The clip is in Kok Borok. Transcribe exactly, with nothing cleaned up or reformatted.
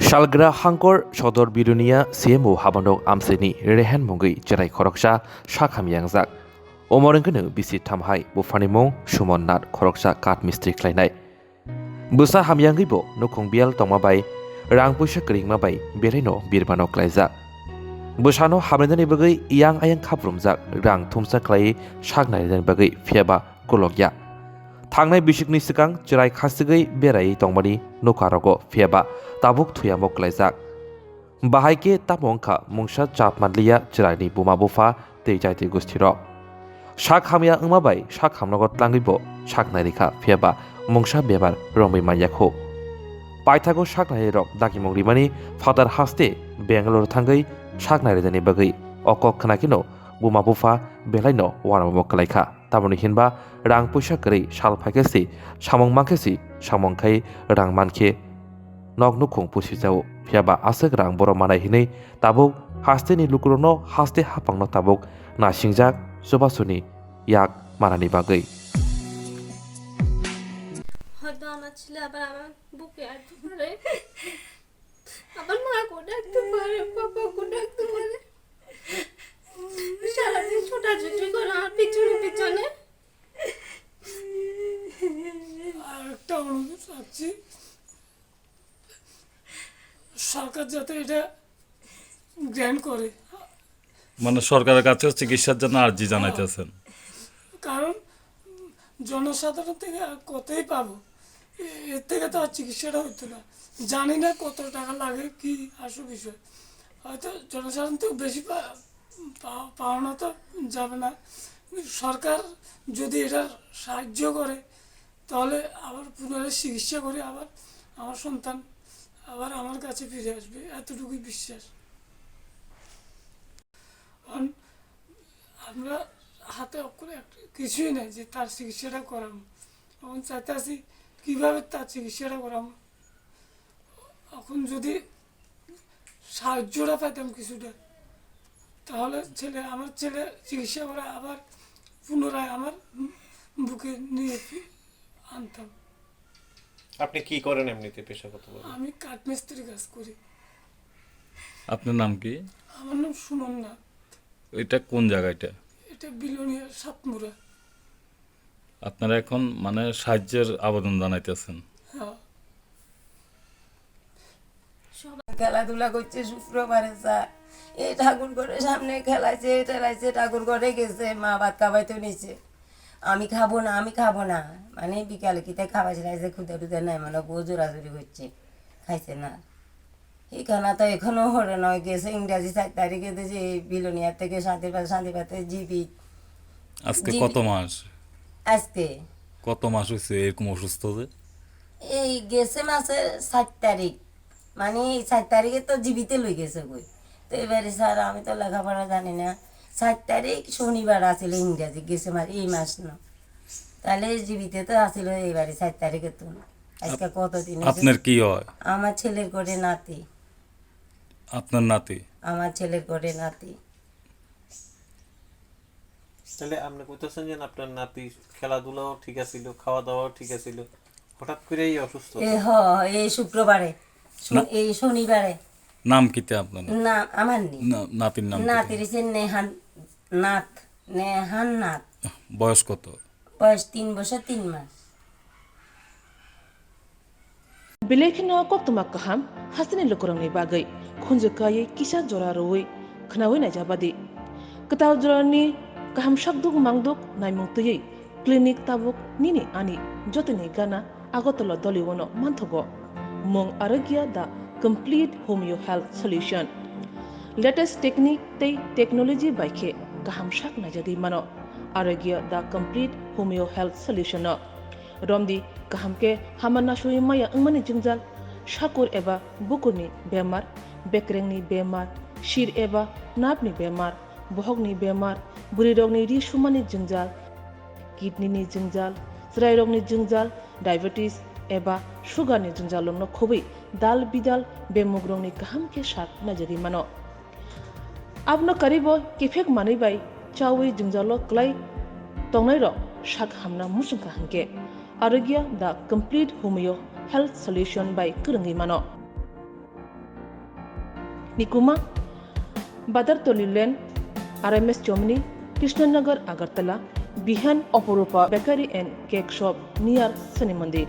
Salgra Hangkor Sodor Bilonia C M O Habanok Amsini rehen mungwi cherai khoroksa sak hamya wngjak. Umor wngkhe bisi thamhai, buphani mung Sumon Nath, khoroksa kath mistri khlainai. Bwsa hamya wngwibo nukhung biyal tongma bai rang puisa kwrwngma bai belaino birbano klaijak. Bwsano hamlainani bagwi yang ayang khaprumjak rang thumsa khlaiwi sak nairwknani bagwi phiyaba kolokya. Thangnai bisikni swkang chwrai khasugwi beraiwi tongmani nukha rogo, phiyaba tabuk thuyamo klaijak. Bahai khe tamo wngkha mungsa chap manliya chwraini buma bupha tei jaiti gusthirok. Sak hamya wngma bai sak hamnogo tlangwibo sak nairikha, phiyaba mungsa bemar romwi manyakhu. Paithago sak nairok dagimung rimani phatar haste Bangalore thangwi sak nairijani bagwi o kok khnakheno buma bupha belaino uanamo kwlaikha. Tamoni hinba rang puisa kwrwi sal phaikhe si samung mankhe si, samung khai rang mankhe nok nukhung pusi jao. Phiyaba aswk rang borom manai hinwi tabuk hasteni lukurokno haste haphangno tabuk nasingjak chubasuni yak manani bagwi. হয়তো আমার ছেলে আবার আমার বুকে আসতে পারে, আবার মাকে ডাকতে পারে, বাবাকে ডাকতে পারে। সারাদিন ছোটাছুটি করে আমার পিছনে পিছনে। আর একটা অনুরোধ রাখছি, সরকার যাতে এটা গ্রহণ করে। মানে সরকারের কাছেও চিকিৎসার জন্য আর্জি জানাইতেছেন। কারণ জনসাধারণ থেকে আর কতই পাবো, এ-, এর থেকে তো আর চিকিৎসাটা হইতো না। জানি না কত টাকা লাগে, কি আসল বিষয়। হয়তো জনসাধারণ থেকে বেশি পা-, পা-, পাওনা তো যাবে না। সরকার যদি এটার সাহায্য করে, তাহলে আবার পুনরায় চিকিৎসা করে আবার আমার সন্তান আবার আমার কাছে ফিরে আসবে, এতটুকুই বিশ্বাস। কারণ আমরা হাতে অক্ষরে এক-, কিছুই নাই যে তার চিকিৎসাটা করাবো। এখন চাইতে আছি কিভাবে তার চিকিৎসাটা করাবো। এখন যদি সাহায্যটা পাইতাম কিছুটা, তাহলে ছেলে, আমার ছেলে চিকিৎসা করে আবার পুনরায় আমার বুকে নিয়ে ফি-, আনতাম। আপনি কি করেন এমনিতে পেশাগতভাবে? আমি কাঠমিস্ত্রি কাজ করি। আপনার নাম কি? আমার নাম সুমন নাথ। এটা কোন জায়গা এটা? এটা বিলোনিয়া সাতমুরা। আপনারা এখন মানে সাহায্যের আবেদন জানাইতেছেন? হ্যাঁ। সবাই খেলাধুলা করছে শুক্রবারে, স্যার। এই ঠাকুর ঘরের সামনে খেলাইছে, ঠেলাইছে, ঠাকুর ঘরে গেছে, মা ভাত খাবাইতে নিছে। আমি খাবো না, আমি খাবো না। মানে বিকালে কিতা খাবার ছিল, যে খুদে টুদে নাই, মানে বউ জোরাজুরি করছে, খাইছে না। এই খানা তো এখনো হলো নয়, গেছে ইংরাজি চার তারিখে তো যে বিলোনিয়া থেকে শান্তির পাতে, শান্তির পাতে জিবি। আজকে জিবি। কত মাস? আজকে। কত মাস হয়েছে এরকম অসুস্থ যে? এই গেছে মাসের সাত তারিখ, মানে এই সাত তারিখে তো জিবিতে লই গেছে কই। তো এবারে স্যার, আমি তো লেখাপড়া জানি না। সাত তারিখ শনিবার আছিল ইংরাজি, গেছে মাস, এই মাস না। তাহলে জিবিতে তো আছিল এবারে সাত তারিখে তো। আজকে আপ-, কত দিন হয়েছে? আপনার কি হয়? আমার ছেলের করে নাতি। আপনার নাতি? আমার ছেলের করে নাতি। তাহলে আপনি কইতেছেন যে আপনার নাতি খেলাধুলাও ঠিক আছিল, খাওয়া দাওয়াও ঠিক আছিল, হঠাৎ করেই অসুস্থ? এ হ, এই শুক্রবারে, শু-, না। এই শনিবারে। নাম কিতা আপনার? না, আমার নেই। না, নাতির নাম কিতা? নাতির হচ্ছে নেহান নাথ, নেহান নাথ। বয়স কত? বয়স তিন বছর তিন মাস। Belai kheno koktwma kaham hasteni lukurokni bagwi khunju kaiwi kisa jora rwui khwnaui naijabadi. Kwtal jorani kaham sakduk mangduk naimung twiwi clinic tabuk nini ani jotoni gana Agartala Doliwono manthogo. Mung Arogya the complete homeo health solution. Latest technique tei technology bai khe kaham sak naijagwi mano Arogya the complete homeo health solution no. Romdi kaham khe hama nasugwi maya wngmani jwngjal, sakur eba bukurni bemar, bekrengni bemar, sir eba napni bemar, bohokni bemar, bwrwirokni ri sumani jwngjal, kidney ni jwngjal, chwrairokni jwngjal, diabetes eba sugar ni jwngjal rokno khobwi dal bidal bemugrokni kaham khe sak naijagwi mano. Abono karibo kiphek manwi bai chaui jwngjalo klai tongnairok sak hamna muchungkha hinkhe Arogya the complete homeo health solution bai kwrwngwi mano. Nikuma, Badartoli Lane, R M S Chomni, Krishnanagar, Agartala, Bihan, Oporupa Bakery and Cake Shop near Shani Mandir.